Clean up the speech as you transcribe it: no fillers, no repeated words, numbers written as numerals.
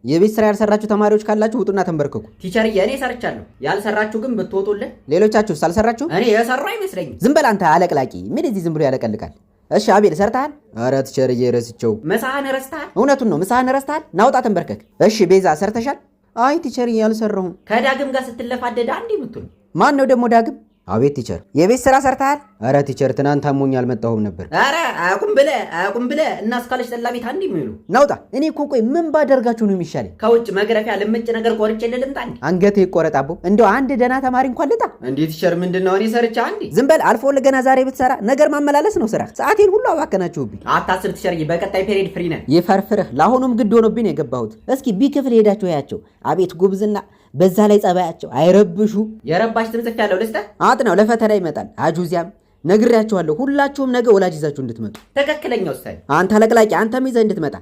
የቤት ስራ ያልሰራችሁ ተማሪዎች ካላችሁ ውጡና ተንበርከኩ። Teacher ዬ፣ እኔ ሰርቻለሁ። ያልሰራችሁ ግን ብትወጡልን። ሌሎቻችሁስ አልሰራችሁ? እኔ የሰራሁ አይመስለኝም። ዝም በል አንተ አለቅላቂ። ምን እዚህ ዝም ብሎ ያለቀልቃል? እሺ አቤል ሰርተሃል? ኧረ teacher ዬ ረስቸው። ምሳህን ረስተሃል? እውነቱን ነው፣ ምሳህን ረስተሃል። ናውጣ ተንበርከክ። እሺ ቤዛ ሰርተሻል? አይ teacher ዬ አልሰራሁም። ከዳግም ጋር ስትለፋደድ አንድ የምትሉ። ማን ነው ደግሞ ዳግም? አቤት teacher። የቤት ስራ ሰርተሃል? ኧረ teacher ትናንት አሞኝ አልመጣሁም ነበር። ኧረ አያውቁም ብለህ አያውቁም ብለህ እና እስካለች ጠላ ቤት አንድ የሚሉ። ናውጣ። እኔ እኮ ቆይ ምን ባደርጋችሁ ነው የሚሻለኝ? ከውጭ መግረፊያ ልምጭ ነገር ቆርጬ ልምጣ እንዴ? አንገትህ ይቆረጥ አቦ። እንደው አንድ ደህና ተማሪ እንኳን ልጣ። እንዴ teacher ምንድን ነው? እኔ ሰርቻ አንዴ። ዝም በል አልፎ ገና ዛሬ ብትሰራ ነገር ማመላለስ ነው ስራ። ሰዓቴን ሁሉ አባከናችሁብኝ። አታስብ teacher ዬ፣ በቀጣይ period free ነን። ይፈርፍርህ። ለአሁኑም ግድ ሆኖብኝ ነው የገባሁት። እስኪ B ክፍል ሄዳችሁ ያቸው። አቤት ጉብዝና፣ በዛ ላይ ጸባያቸው አይረብሹ። የረባሽ ስም ጽፌያለሁ ልስጥህ? አጥናው፣ ለፈተና ይመጣል። አጁዚያም ነግሬያችኋለሁ። ሁላችሁም ነገ ወላጅ ይዛችሁ እንድትመጡ። ትክክለኛ ውሳኔ። አንተ አለቅላቂ፣ አንተም ይዘህ እንድትመጣ።